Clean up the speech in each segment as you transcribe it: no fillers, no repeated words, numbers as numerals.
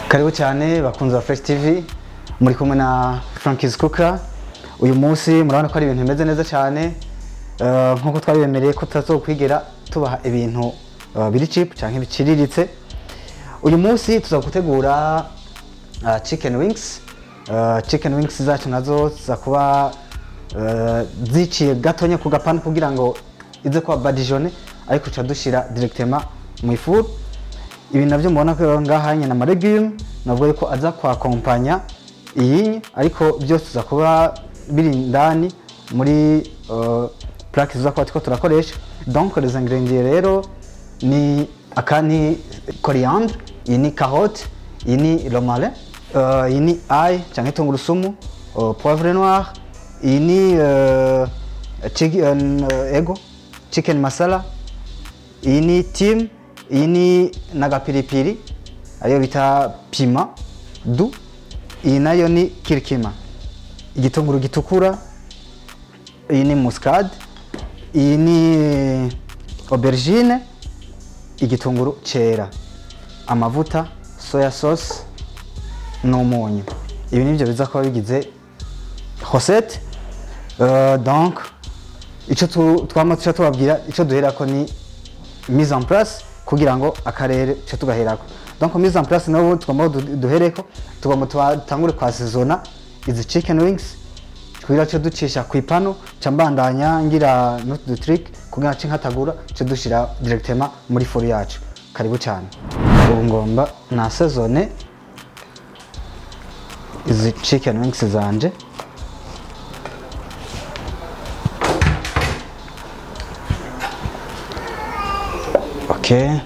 Karibu cyane bakunzi ba Fresh TV, muri kumwe na Frankie's Cooker. Uyu munsi murabona ko ari ibintu bimeze neza cyane, nkuko twabibemereye ko tutazokwigera tubaha ibintu biri cheap canke biciriritse. Uyu munsi tuza gutegura chicken wings. Chicken wings zacu nazo ziza kuba ziciye gatonya ku gapanu kugira ngo ize kuba badigeonné, ariko tuca dushira directement mu ifuru. Ibi navyo mubona ko ngaha nyine ama legume navuga yuko aza kwakompanya iyi, ariko byose tuza kuba biri indani muri plaque tuza kuba turiko turakoresha. Donc les ingredients rero ni aka ni coriandre, iyi ni carotte, iyi ni romarin, iyi ni ail canke tungurusumu, poivre noir, iyi ni chicken masala, iyi ni thyme, iyi ni n'agapiripiri ariyo bita piment doux, iyi nayo ni kirkima, igitunguru gitukura, iyi ni muscade, iyi ni aubergine, igitunguru cera, amavuta, soya sauce n'umunyu. Ibi nivyo biza kuba bigize recette. Donc ico twama tuca tubabwira, ico duherako ni mise en place kugira ngo akarere cyo tugaherako. Donc mise en place nabo tugomba duhereko, tugomba tutangure kwa saisona izi chicken wings kugira cyo ducisha ku ipano, ca mbandanya ngira n'utu trick kugira cyo nkatagura cyo dushira directement muri four yacu. Karibu cyane. Ubu ngomba na saisonner izi chicken wings zanje. Okay.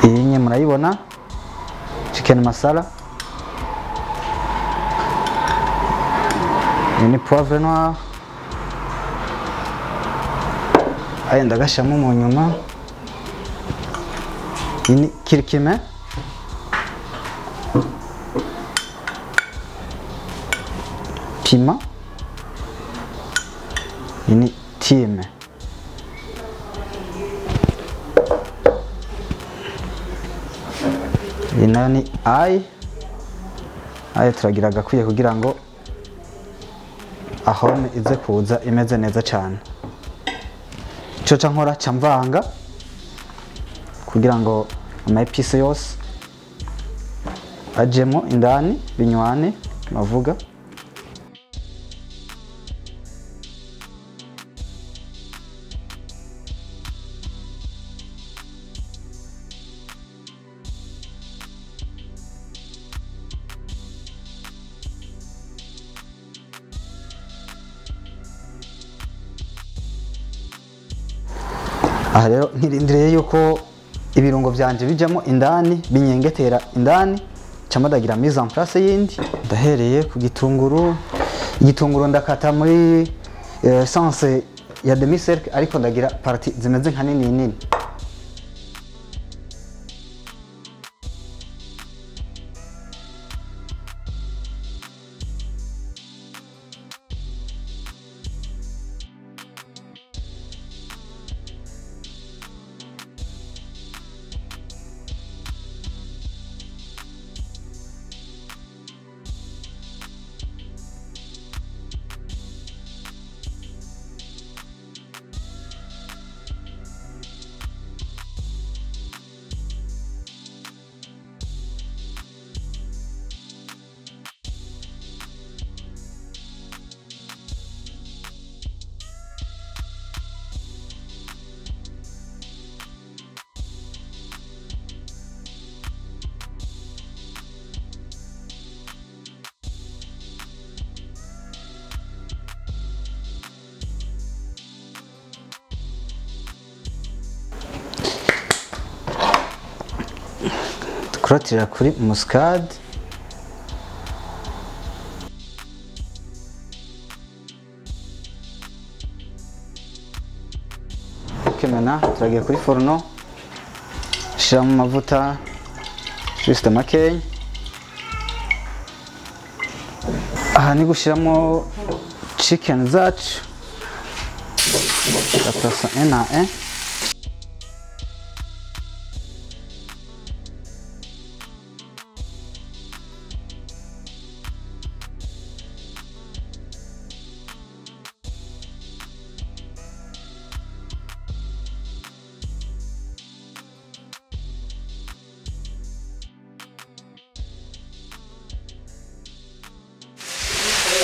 Iyi nye murayibona chicken masala, iyi ni poivre noir, aya ndagashamo mu nyuma, iyi ni kirkime, piment, iyi ni thyme. Iyi nayo ni ail, ail turagira agakwiye kugira ngo ahome ize kuza imeze neza cyane. Ico ca nkora ca mvanga kugira ngo ama épices yose ajemo indani binywane mavuga. Aha rero ntirindiriye yuko ibirungo byanje bijamo indani binyengetera indani, ca madagira mise en place yindi. Ndahereye ku gitunguru. Igitunguru ndakata muri sens ya demi cercle, ariko ndagira partie zimeze nka nini nini. Kuratira kuri muscade, kemena turagiye kuri forno, shiramo amavuta juste make. Aha ni gushiramo chicken zacu, la place 1 à 1.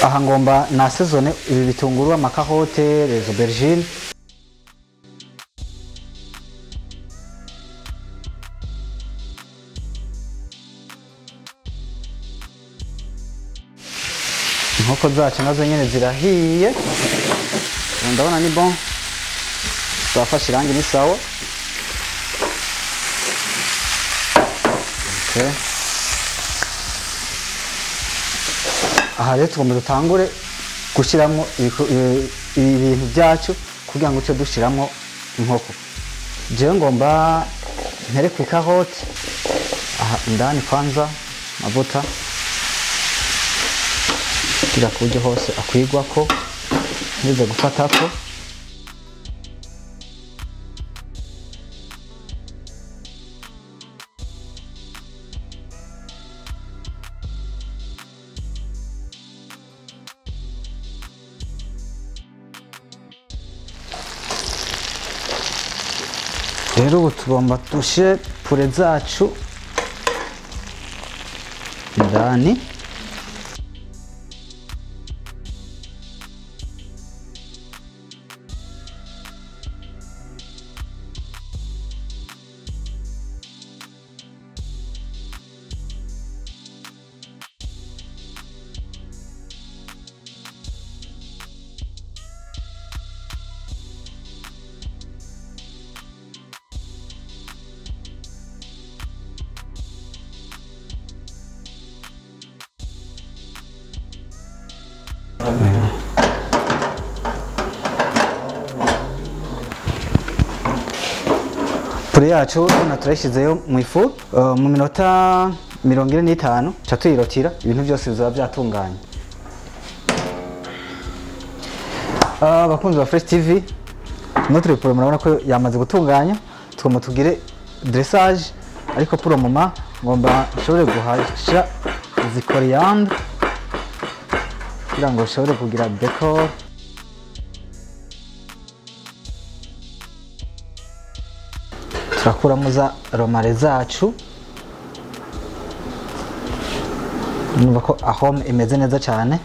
Aha ngomba na saisonne ibi bitunguru, amakarote, les aubergines. Inkoko zacu nazo nyene zirahiye, ndabona ni bon, zafashe irangi ni sawa. Okay. Aha rero tugomba dutangure gushyiramo ibintu byacu kugira ngo uce dushyiramo inkoko. Jewe ngomba ntere ku ikarote aha indani kwanza amavuta kugira ku buryo hose akwigwako ntize gufatako. Rero ubu tugomba dushyire pure zacu indani. Pure yacu na turayishyizeyo mu ifu mu minota 45 ca tuyirotira, ibintu byose bizaba byatunganye. Abakunzi ba Fresh TV, notre pure murabona ko yamaze gutunganya, tugomba tugire dressage, ariko pour le moment ngomba nshobore guhasha izi coriandre kugira ngo nshobore kugira decor. Turakuramo za romare zacu, numva ko ahome imeze neza cyane.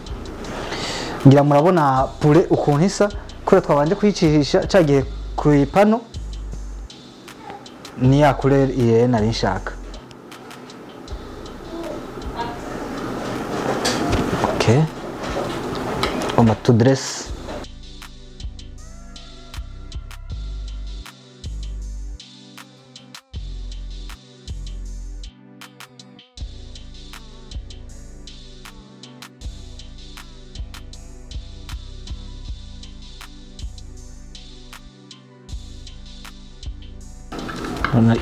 Ngira murabona pure ukuntu isa, kubera twabanje kuyicisha cyagiye ku ipano ni ya couleur iye nari nshaka. Okay, on va tout dresse.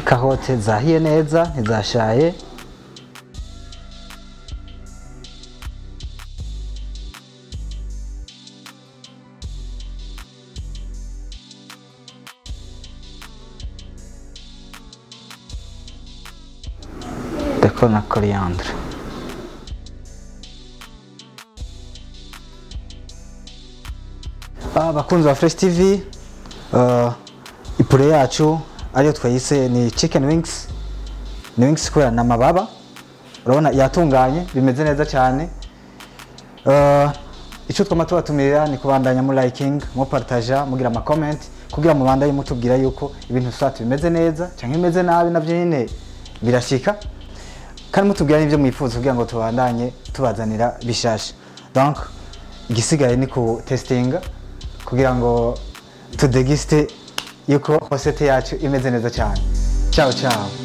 Karote zahiye neza ntizashaye. Deko na coriandre. Abakunzi ba Fresh TV, ipure yacu ariyo twayise ni chicken wings, ni wings kubera na mababa, urabona yatunganye bimeze neza cyane. Icyo twama tubatumirira ni kubandanya mu liking, mu partager, mugira ama comment kugira mubandanye mutubwira yuko ibintu swati bimeze neza cyangwa bimeze nabi, navyo nyine birashika, kandi mutubwira n'ibyo mwifuza kugira ngo tubandanye tubazanira bishasha. Donc igisigaye ni ku testinga kugira ngo tudeguste yuko recette yacu imeze neza cyane. Ciao ciao.